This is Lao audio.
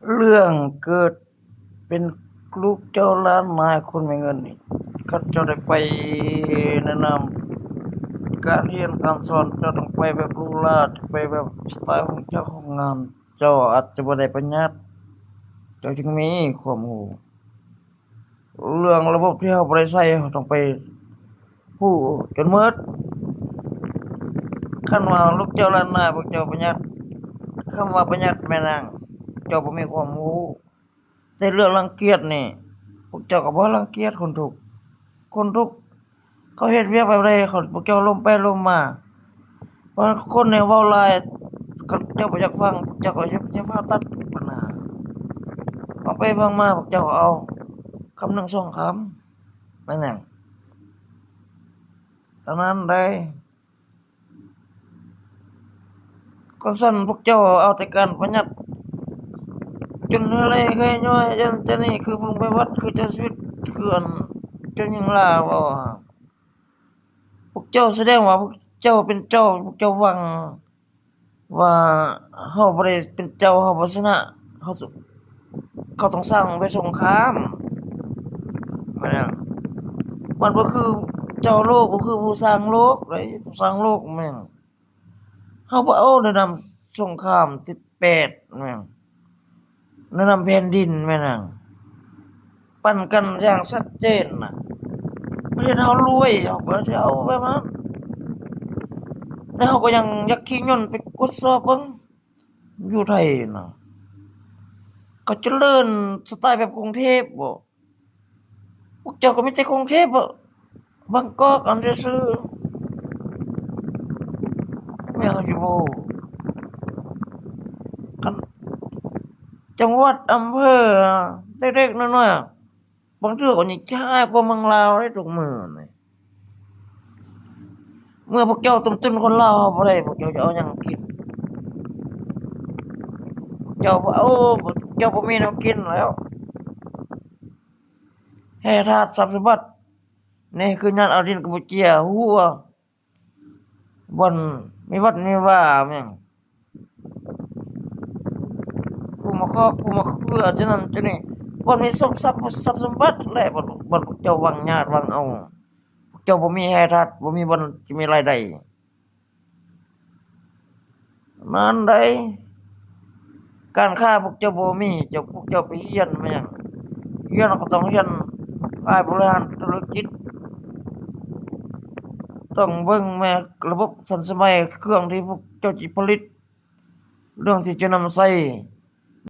ເລື່ອງເກີດເປັນລູກເຈົ້າຫຼານນາຍຄົນມີເງິນນີ້ ຄັນເຈົ້າໄດ້ໄປແນະນຳການຮຽນການສອນ ເຈົ້າຕ້ອງໄປແບບຫຼູຫຼາ, ໄປແບບສະໄຕລ໌ໂຮງຈັກໂຮງງານ, ເຈົ້າອາດຈະບໍ່ໄດ້ປະຫຍັດ, ເຈົ້າຈຶ່ງມີຄວາມຮູ້. ເລື່ອງລະບົບທີ່ເຮົາບໍ່ໄດ້ໃຊ້ ເຮົາຕ້ອງໄປຮູ້ຈົນໝົດ. ຄັນວ່າລູກເຈົ້າຫຼານນາຍພວກເຈົ້າປະຫຍັດ, ຄຳວ່າປະຫຍັດແມ່ນຫຍັງ? ເຈົ້າບໍ່ມີຄວາມຮູ້. ແຕ່ເລື່ອງລັງກຽດນີ້ ພວກເຈົ້າກໍບໍ່ລັງກຽດຄົນທຸກ. ຄົນທຸກ ເຂົາເຮັດວຽກແບບໃດ ເຂົາ ພວກເຈົ້າລົມໄປລົມມາ. ບາງຄົນນີ້ເວົ້າຫຼາຍ, ຄັນເຈົ້າບໍ່ຢາກຟັງ ພວກເຈົ້າກໍຢ່າ ຢ່າພາຕັດບັນຫາ. ຟັງໄປຟັງມາ ພວກເຈົ້າເອົາຄຳໜຶ່ງສອງຄຳ ແມ່ນຫຍັງ? ເທົ່ານັ້ນໃດ. ຄັນຊັ້ນພວກເຈົ້າເອົາແຕ່ການປະຫຍັດ ຈົນເຫື່ອໄຫຼເຫື່ອຍ້ອຍ ຈັ່ງ ຈັ່ງນີ້ ຄືເພິ່ນໄປວັດ ຄືເຈົ້າຊີວິດ ຄືອັນເຈົ້າຍິງລາເວົ້າ. ພວກເຈົ້າສະແດງວ່າພວກເຈົ້າເປັນເຈົ້າ, ພວກເຈົ້າຫວັງວ່າເຮົາບໍ່ໄດ້ເປັນເຈົ້າ, ເຮົາບໍ່ຊະນະ, ເຮົາ ເຂົາຕ້ອງສ້າງດ້ວຍສົງຄາມ. ແມ່ນຫຍັງ? ມັນບໍ່ຄືເຈົ້າໂລກ, ບໍ່ຄືຜູ້ສ້າງໂລກເດ້, ຜູ້ສ້າງໂລກແມ່ນ ເຮົາບໍ່ເອົາແນະນຳສົງຄາມຕິດແປດແມ່ນຫຍັງ? ແນະນຳແຜ່ນດິນແມ່ນຫຍັງ? ປັນກັນຢ່າງຊັດເຈນນະ. ປະເທດເຮົາລວຍ ເຮົາກໍຊິເອົາແບບນັ້ນ. ແຕ່ເຮົາກໍຍັງຢາກຂີ່ຍົນໄປກວດສອບເບິ່ງ ຢູ່ໄທນະ ເຂົາຈະເລີນສະໄຕແບບກຸງເທບບໍ? ພວກເຈົ້າກໍມີແຕ່ກຸງເທບ ບາງກອກອັນຊື່ໆ ແມ່ນຢູ່ບໍ່? ຄັນຈັງຫວັດອຳເພີເລັກໆນ້ອຍໆ ບາງເທື່ອກໍຍັງຈະຮ້າຍກວ່າເມືອງລາວເດ້ທຸກມື້ນີ້. ເມື່ອພວກເຈົ້າຕົ້ມຕຸນຄົນລາວເຮົາບໍ່ໄດ້ ພວກເຈົ້າຈະເອົາຫຍັງກິນ? ພວກເຈົ້າບໍ່ເອົາ ພວກເຈົ້າບໍ່ມີແນວກິນແລ້ວ. ແຮ່ທາດຊັບສົມບັດ ນີ້ຄືຍາດເອົາດິນກຳປູເຈຍ ຫົວ ບ່ອນມີວັດມີວາແມ່ນ ປູກໝາກຄອກ ປູກໝາກເຂືອ ຈັ່ງນັ້ນຈັ່ງນີ້ ບ່ອນມີສົມຊັບ ຊັບສົມບັດແຫຼະ ບ່ອນ ບ່ອນພວກເຈົ້າຫວັງຍາດຫວັງເອົາ ພວກເຈົ້າບໍ່ມີແຮ່ທາດ ບໍ່ມີບ່ອນຈະມີລາຍໄດ້. ນັ້ນໃດ ການຄ້າພວກເຈົ້າບໍ່ມີ ເຈົ້າ ພວກເຈົ້າໄປຮຽນມາຫຍັງ? ຮຽນກໍຕ້ອງຮຽນຝ່າຍບໍລິຫານທຸລະກິດ ຕ້ອງເບິ່ງແມ່ນລະບົບທັນສະໄໝ ເຄື່ອງທີ່ພວກເຈົ້າຊິຜະລິດ ເລື່ອງທີ່ຈະນຳໃຊ້